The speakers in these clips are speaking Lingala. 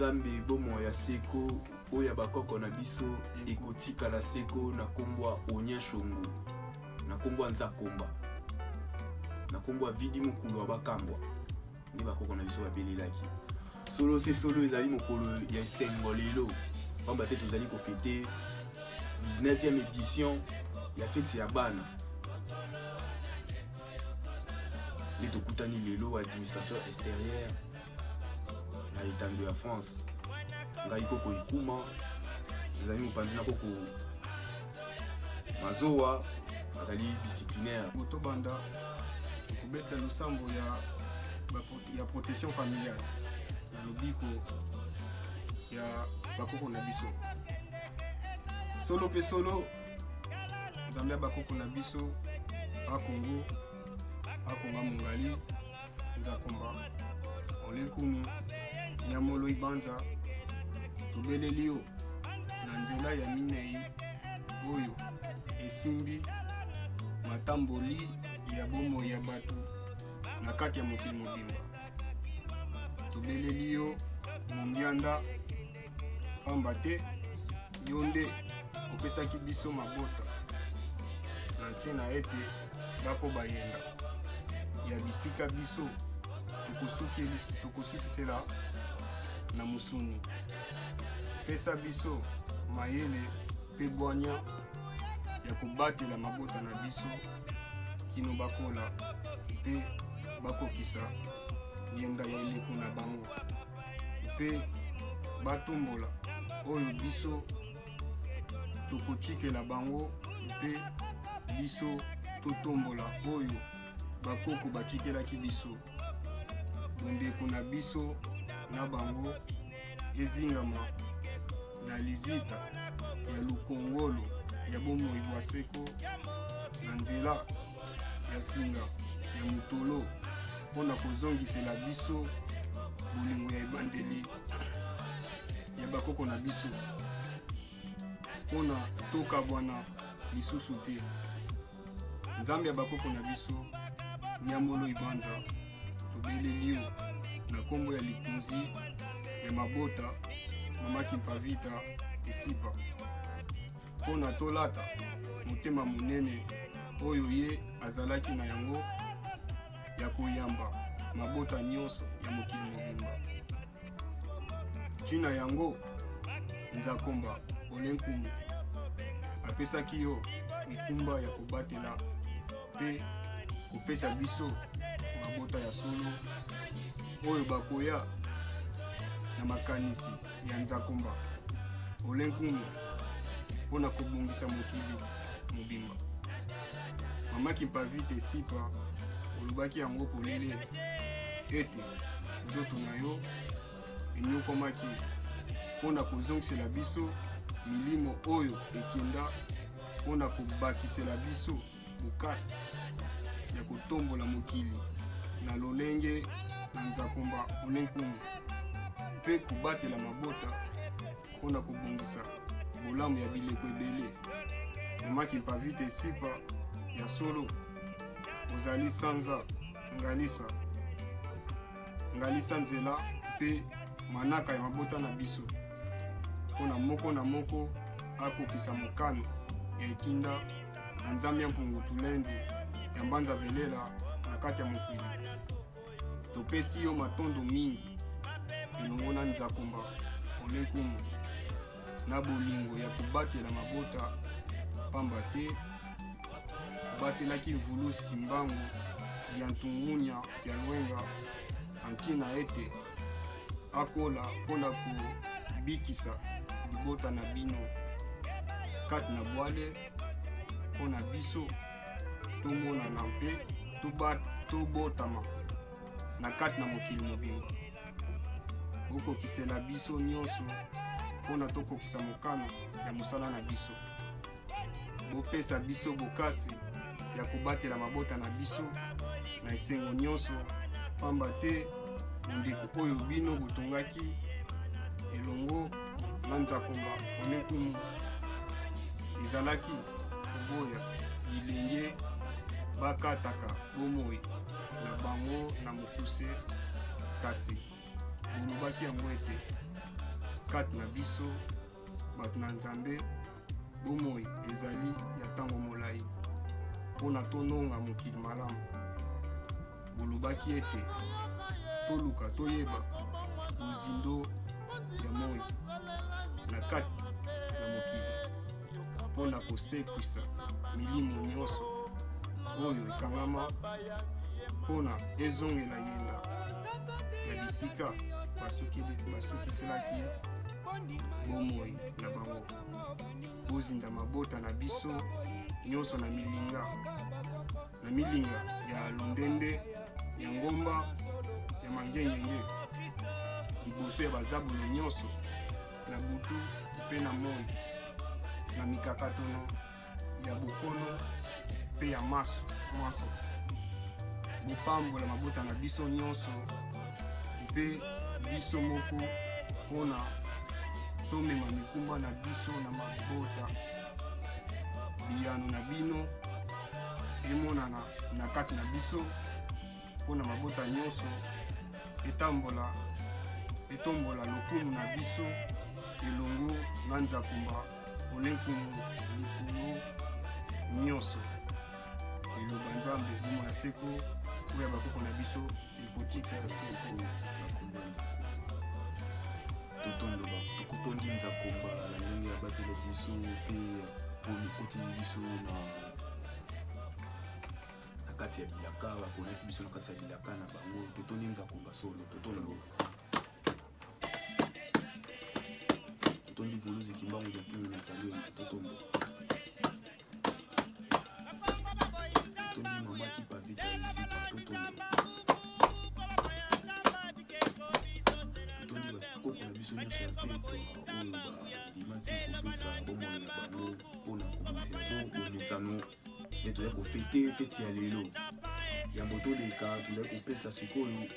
Nzambe, bomoi ya seko oyo ya bakoko na biso ekotikala seko na nkombo ya Onya Shongo, na nkombo ya Nzakomba, na nkombo ya Vidi Mokulu wa Bakambwa, nde bakoko na biso babelelaki. Solo se solo, ezali mokolo ya esengo lelo, pamba te tozali kofete 19e édition ya feti ya bana. Nde tokutani lelo administration extérieure na etando ya France. Ngai koko Ikuma, ezali mopanzi na koko Mazowa, azali disciplinaire. Tobanda kobeta losambo ya protection familiale ya lobiko ya bakoko na biso. Solo mpe solo, Nzambe ya bakoko na biso, Akongo, Akonga Mongali, Nzakomba Ole Nkumu, Nyamolo Ibanza, tobeleli yo na nzela ya minei oyo esimbi matamboli ya bomoi ya bato na kati ya mokili mobimba. Tobeleli yo mondianda, pamba te yo nde opesaki biso mabota na ntina ete bakoba yenda ya bisika biso tokosukisela na mosuni. Pesa biso mayele mpe bwanya ya kobatela mabota na biso kino bakola mpe bakokisa lienda ya eleko na bango, mpe batombola oyo biso tokotikela bango, mpe biso totombola oyo bakoko batikelaki biso. Bondeko na biso na bango ezingama na lizita ya lukongolo ya bomoi bwa seko na nzela ya singa ya motolo, mpo na kozongisela biso bolingo ya ebandeli ya bakoko na biso, mpo na tokabwana lisusu te. Nzambe ya bakoko na biso, Nyamolo Ibanza, tobeleli yo na nkombo ya likonzi ya mabota Mama Kimpavita Esipa, mpo na tolata motema monene oyo ye azalaki na yango ya koyamba mabota nyonso ya mokili mobimba. Ntina yango Nzakomba Ole Nkumu apesaki yo mikumba ya kobatela mpe kopesa biso mabota ya solo oyo bakoya na makanisi ya Nzakomba Ole Nkumu mpo na kobongisa mokili mobimba. Mama Kimpavite Sipa, olobaki yango polele ete nzoto na yo enyokwamaki mpo na kozongisela biso milimo oyo ekenda, mpo na kobakisela biso bokasi ya kotombola mokili na lolenge na Nzakomba Ole Nkumu mpe kobatela mabota mpo na kobongisa bolamu ya bileko ebele. Mama Kimpavite Sipa, ya solo ozali sanza ngalisa ngalisa nzela mpe manaka ya mabota na biso, mpo na moko na moko akokisa mokano ya etinda na Nzambe ya Mpungu Tulendu ya Mbanza Velela na kati ya mokili. Topesi yo matondo mingi elongo na Nzakomba Ole Nkumu na bolingo ya kobatela mabota, pamba te obatelaki Mvuluzi Kimbangu ya Ntungunya ya Lwenga na ntina ete akola mpo na kobikisa libota na bino kati na bwale, mpo na biso tomonana mpe tobotama na kati na mokili mobimba. Bokokisela biso nyonso mpo na tokokisa mokano ya mosala na biso. Bopesa biso bokasi ya kobatela mabota na biso na esengo nyonso, pamba te bondeko oyo bino botongaki elongo na Nzakomba Ole Nkumu ezalaki koboya bilenge bakataka bomoi na bango na mokuse, kasi bolobaki yango ete Kati na biso bato na Nzambe, bomoi ezali ya ntango molai mpo na tononga mokili malamu. Bolobaki ete toluka toyeba bozindo ya moi na kati na mokili mpo na kosekwisa milimo nyonso oyo ekangama mpo na ezongela yenda na bisika basukiselaki bomoi na bango. Bozinda mabota na biso nyonso na milinga na milinga ya londende ya ngomba ya mangengenge liboso ya bazabolo nyonso na butu mpe na moi na mikakatono ya bokono mpe ya maso maso. Bopambola mabota na biso nyonso mpe biso moko mpo na tomema mikumba na biso na mabota. Biyano na bino emonana na kati na biso mpo na mabota nyonso etambola etombola lokumu na biso elongo na Nzakumba Olenkumu likolo nyonso. Liloba Nzambe bomoi ya seko oyo ya bakoko na biso ekotikala seko. Tokotondi Nzakomba na ndenge abatela biso mpe akotisi biso na kati ya bilaka, baponaki biso na kati ya bilaka na bango. Totondi Nzakomba solo, totondo totondi Voluzi Kimbangu ya Mpungu na Talwemba, totondo totondi Mama Kipa Vita Isipa, totondo totondi bakoko na biso nyonso ya peto oyo bandimaki kopesa bomoi na bango mpona komesano nde toya kofete feti ya lelo. Yambo toleka, tozali kopesa sikoyo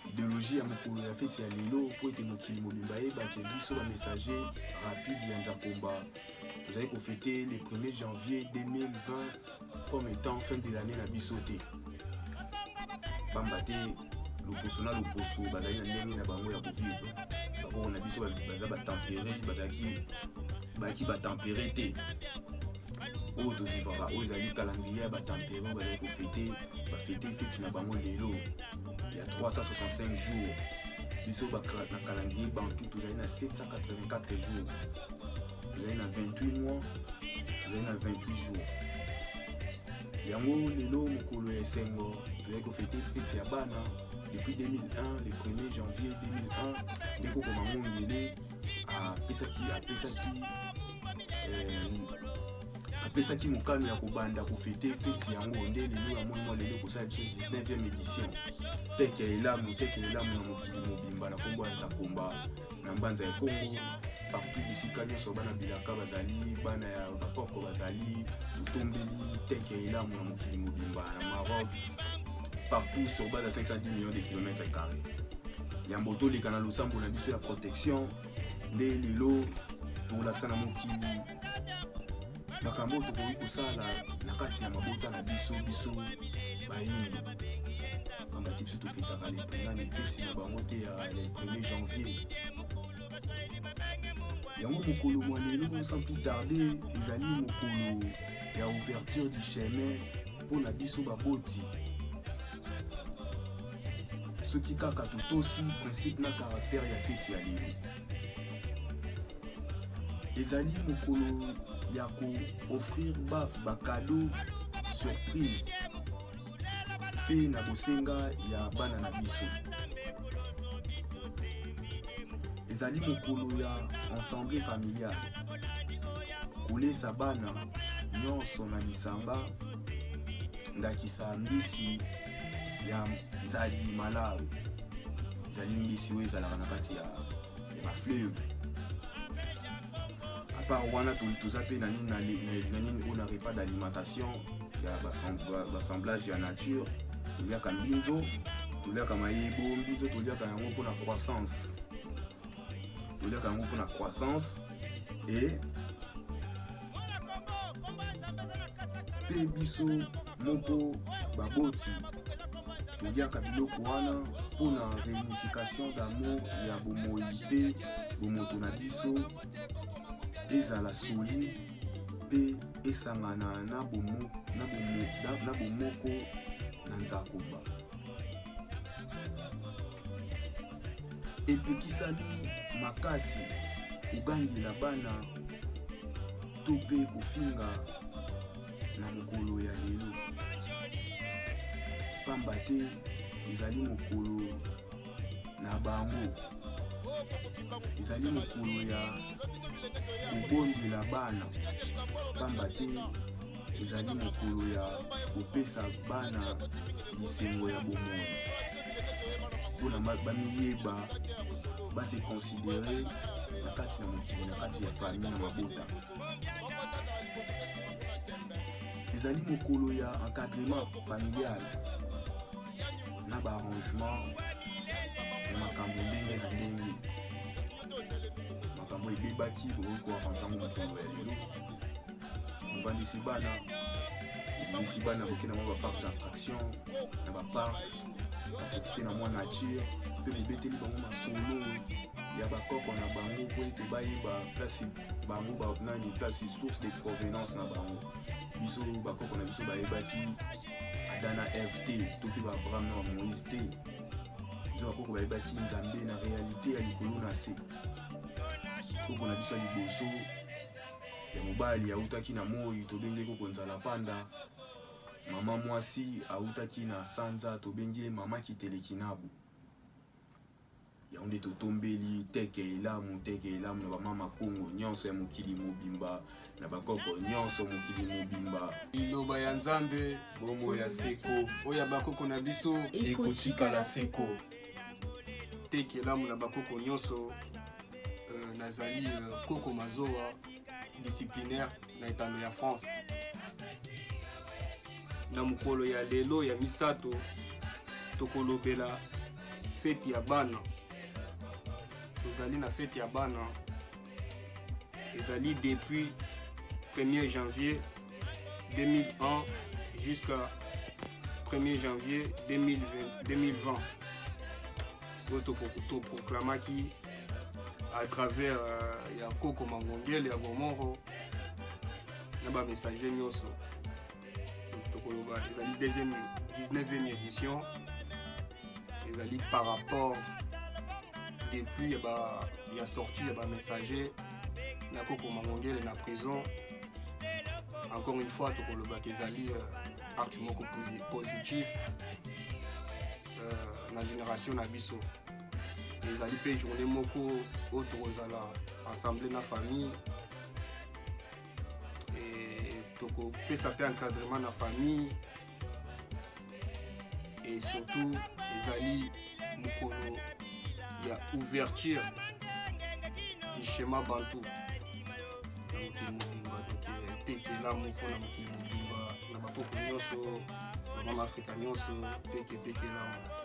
idéologie ya mokolo ya feti ya lelo mpo ete mokili mobimba ayebake biso bamessager rapide ya Nzakomba tozali kofete le 1er janvier 2020 comme étant fin de l'année na biso te, pamba te loposo na loposo bazali na ndenge na bango ya kovivre. Bakoko na biso baza batempéré, bazalaki bayaki batempéré te. Oyo tovivaka oyo ezali calendrier ya batempéré oyo bazali kofete, bafete feti na bango lelo ya 365 jours. Biso na calendrier bantu tozali na 784 jours, tozali na 28 mois, tozali na 28 jours. Yango lelo mokolo ya esengo, tozali kofete feti ya bana depuis 2001. Le 1er janvier 2001 nde koko Mangongele apesaki mokano ya kobanda kofete feti yango. Nde lelo ya moi mwa lelo kosala biso 19e édition. Teke ya elamu, teke ya elamu na mokili mobimba na nkombo ya Nzakomba na Mbanza ya Kongo, partout bisika nyonso bana bilaka bazali, bana ya bakoko bazali, totombeli teke ya elamu na mokili mobimba, na Maroc, partout sur base ya 510 millions de kilomètres carrés. Yambo toleka na losambo na biso ya protection, nde lelo tokolakisa na mokili makambo oyo tokoki kosala na kati ya mabota na biso, biso bayindo, pamba te biso tofetaka nani feti na bango te ya le 1er janvier. Yango mokolo mwa lelo, sans plus tarder, ezali mokolo ya ouverture du chemin mpona biso baboti, soki kaka totosi principe na caractère ya feti ya lelo. Ezali mokolo ya koofrir bacadeau surprise mpe na bosenga ya bana na biso. Ezali mokolo ya ensemble familiale, kolesa bana nyonso na lisanga, ndakisa mbisi ya nzadi malawi, ezali mbisi oyo ezalaka na kati ya bafleuve. À part wana, toza mpe na nini na nini oyo na repas d'alimentation ya baassemblage ya nature. Toliaka mbinzo, toliaka mayebo. Mbinzo toliaka yango mpona croissance, toliaka yango mpona croissance. E mpe biso moko baboti toliaka biloko wana. Mpo na reunification d'amour ya bomoi mpe bomoto na biso ezala solide mpe esangana na bomoko na Nzakomba. Epekisami makasi kogangela bana to mpe kofinga na mokolo ya lelo, pamba te ezali mokolo na bango, ezali mokolo ya kobondela bana, pamba te ezali mokolo ya kopesa bana bisengo ya bomoi mpona bamiyeba, base considere na kati na mokili, na kati ya famille, na mabota. Ezali mokolo ya encadrement familial na baarrangement ya makambo ndenge na ndenge. Makambo ebebaki, bokoki koarrange yango mokolo ya lelo. Bovandisi bana, bobimisi bana, boke na mwa baparc d'attraction, na baparc, baprofite na mwa nature, mpe bobeteli bango masolo ya bakoko na bango mpo ete bayeba place bango nani, place source de provenance na bango. Biso bakoko na biso bayebaki Adam na Eve te, to mpe ba Abraham na ba Moïse te. Biso bakoko bayebaki Nzambe na réalité ya likolo na se. Koko na biso ya liboso ya mobali autaki na moi, tobengi koko Nzala Panda. Mama mwasi autaki na sanza, tobengi ye mama Kitelekinabu. Yango nde totombeli teke elamu, teke elamu na bamama Kongo nyonso ya mokili mobimba, na bakoko nyonso mokili mobimba. Liloba ya Nzambe, bomoi ya seko, oyo ya bakoko na biso ekotikala seko. Teke elamu na bakoko nyonso. Nazali koko Mazowa, disciplinaire na etando ya France. Na mokolo ya lelo ya misato, tokolobela feti ya bana. Tozali na feti ya bana, ezali depuis 1er janvier 2001 jusqu'à 1er janvier 2020, oyo toproclamaki à travers ya koko Mangongele ya Gomoro na bamessager nyonso. Donc tokoloba ezali deuxième 19e édition, ezali par rapport depuis ya sortie ya bamessager na koko Mangongele na prison. Encore une fois, tokolobaka ezali acte moko positif na génération na biso. Ezali mpe journée moko oyo tokozala ensemble na famille, tokopesa mpe encadrement na famille, et surtout ezali mokolo ya ouverture du schéma bantu na mokili mobimba. Donc teke elamu mpona mokili mobimba, na bakoko nyonso, bamama Afrika nyonso, teke teke elamu.